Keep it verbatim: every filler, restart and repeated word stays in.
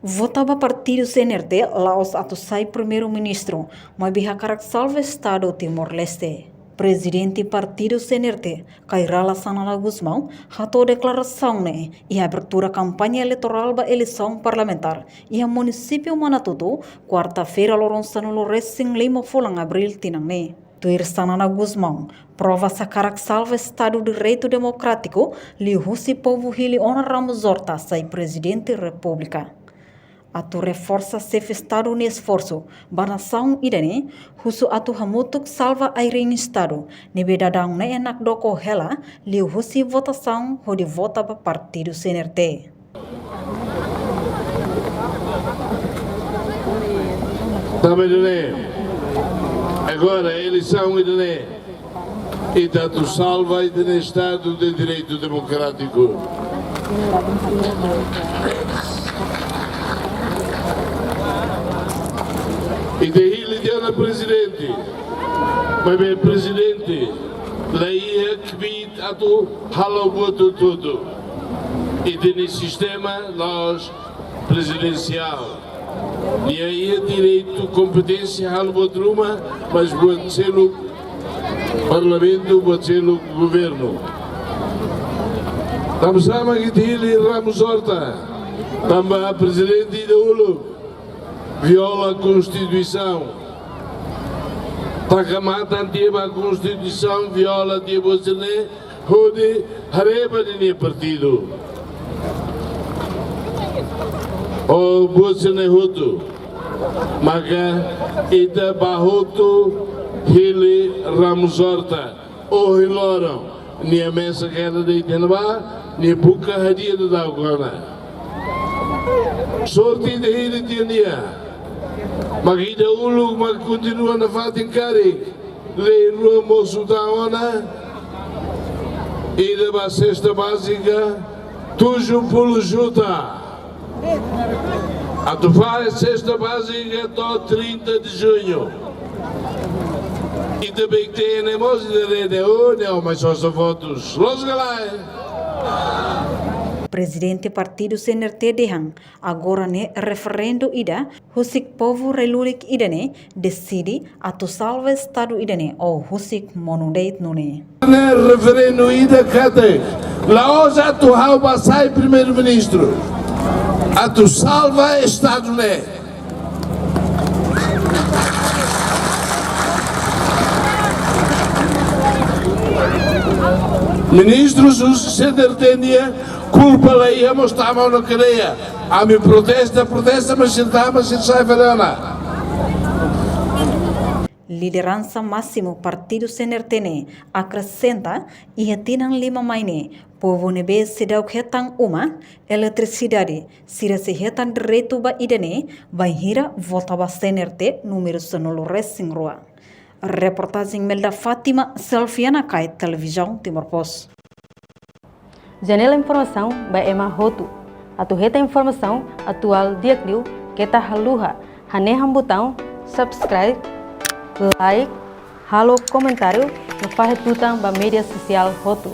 Vota ba partidu C N R T la'ós atu sai primeiru-ministru, maibé hakarak salva Estadu Timor-Leste. Prezidente partidu C N R T, Kay Rala Xanana Gusmão, hato'o deklarasaun ne'e iha abertura kampaña eleitorál ba eleisaun parlamentár iha munisípiu Manatuto, kuarta-feira loron sanulu-resin-lima fulan Abríl tinan ne'e. Tuir Xanana Gusmão, prova hakarak salva Estadu Direitu Demokrátiku liuhusi povu hili ona Ramos Horta sai Prezidente Repúblika. Atu reforsa Xefe Estadu nia esforsu ba nasaun ida-ne'e, husu atu hamutuk salva ai-riin Estadu, ne'ebé daudaun ne'e nakdoko hela liuhusi votasaun hodi vota ba partidu C N R T. Tanba ida-ne'e, agora eleisaun ida-ne'e, ita atu salva ita-nia Estadu de Direitu Demokrátiku. Ita hili tiha ona prezidente, maibé prezidente la iha kbiit atu halo buat hotu-hotu. Ita-nia sistema la'ós prezidensiál. Nia iha direitu, kompeténsia halo buat ruma, mas buat seluk parlamentu, buat seluk governu. Tanba sá mak ita hili Ramos Horta? Tanba prezidente ida uluk viola Konstituisaun. Taka matan tiha ba Konstituisaun, viola tiha buat sira-ne'e, hodi haree ba ninia partidu. Ho buat sira-ne'e hotu, maka ita bá hotu hili Ramos Horta. Ohin loron, nia mesak hela de'it iha ne'ebá, nia buka hadi'a daudaun ona. Sorte ita hili tiha nia. Mak ida uluk mak kontinua nafatin karik. Lei rua mosu tan ona, ida ba sesta bázika, tujuh puluh juta. Atu fahe sesta bázika to'o trinta de junho. Ita bá iha ne'e mós ita haree de'it, oh, ne'e, oh, mas só só votus. Loos ka lae? Prezidente partidu C N R T dehan, agora ne'e referendu ida, husik povu rai-lulik ida-ne'e deside atu salva Estadu ida-ne'e ou husik monu de'it nune'e. Ne'e referendu ida katak la'ós atu ha'u bá sai primeiru-ministru. Atu salva Estadu ne'e. Ministru husi C N R T nian, kulpa la iha, mós tama ona kadeia. Ami protesta, protesta, mas sira tama, sira sai fali ona. Lideransa másimu partidu C N R T ne'e akresenta, iha tinan lima mai ne'e, povu ne'ebé seidauk hetan uma, eletrisidade, sira sei hetan direitu ba ida-ne'e, bainhira vota ba C N R T númeru sanulu-resin-rua. Reportajen Melda Fátima, Selfiana Kai, Televizaun Timor Post. Janela informasaun ba ema hotu. Atu hetan informasaun atuál di'ak liu, keta haluha hanehan butaun subscribe, like, halo komentáriu no fahe tutan ba média sosiál hotu.